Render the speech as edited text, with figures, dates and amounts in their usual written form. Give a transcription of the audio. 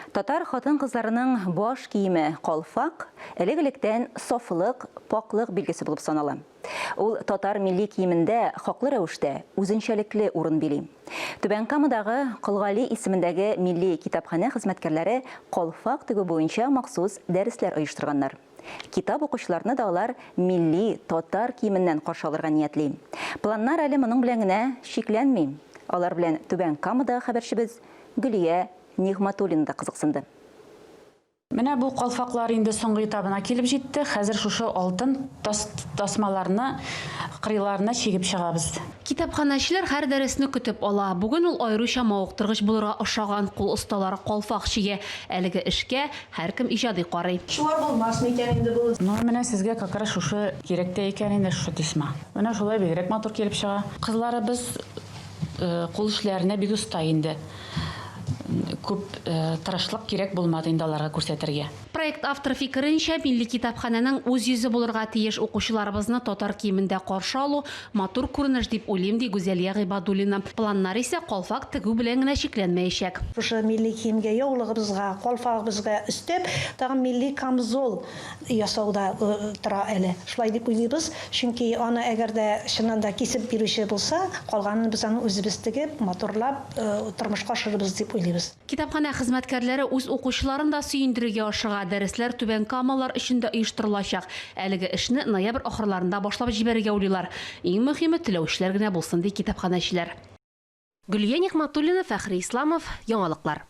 Татар хатын-кызларының баш киеме калфак элек-электән сафлык, пакьлык билгесе булып санала. Ул татар милли киемендә хаклы рәвештә үзенчәлекле урын били. Түбән Камадагы Кол Гали исемендәге милли китапханә хезмәткәрләре калфак тегү буенча махсус дәресләр оештырганнар. Китап укучыларны да алар милли татар киеменнән каршы алырга ниятли. Планнар әле моның белән генә чикләнми. Алар белән Түбән Камадагы хәбәрчебез Гөлия Нигъмәтуллина да кызыксынды. Менә бу калфаклар инде соңгы этабына килеп җитте. Хәзер шушы алтын тас тасмаларны кырыйларына чигеп чыгабыз. Китапханәчеләр һәр дәресне көтеп ала. Бүген ул аеруча мавыктыргыч булырга ошаган, кул осталары калфак чигә. Әлеге эшкә һәркем иҗади карый. Чуар булмас микән инде бу? Ну, менә сезгә как раз шушы кирәк тә икән инде, шушы тесьма. Менә шулай бигрәк матур килеп чыга. Кызларыбыз кул эшләренә бик оста инде. Күп тырышлык кирәк булмады инде аларга күрсәтергә. Проект авторы фикеренчә, милли китапханәнең үз йөзе булырга тиеш. Укучыларыбызны татар киемендә каршы алу, матур күренеш дип уйлыйм, ди Гүзәлия Гыйбадуллина. Планнар исә калфак тегү белән генә чикләнмәячәк. Шушы милли киемгә, яулыгыбызга, калфагыбызга өстәп, тагын милли камзол ясау да тора әле. Шулай дип уйлыйбыз, чөнки аны әгәр дә чыннан да кисеп бирүче булса, калганын без аны үзебез тегеп, матурлап, тормышка ашырырбыз дип уйлыйбыз. Китапханә хезмәткәрләре үз укучыларын да сөендерергә ашыга. Дәресләр түбәнкамалылар өчен дә оештырылачак. Әлеге эшне ноябрь ахырларында башлап җибәрергә уйлыйлар. Иң мөһиме, теләүчеләр генә булсын, ди китапханәчеләр. Гөлия Нигъмәтуллина, Фәхри Исламов, Яңалыклар.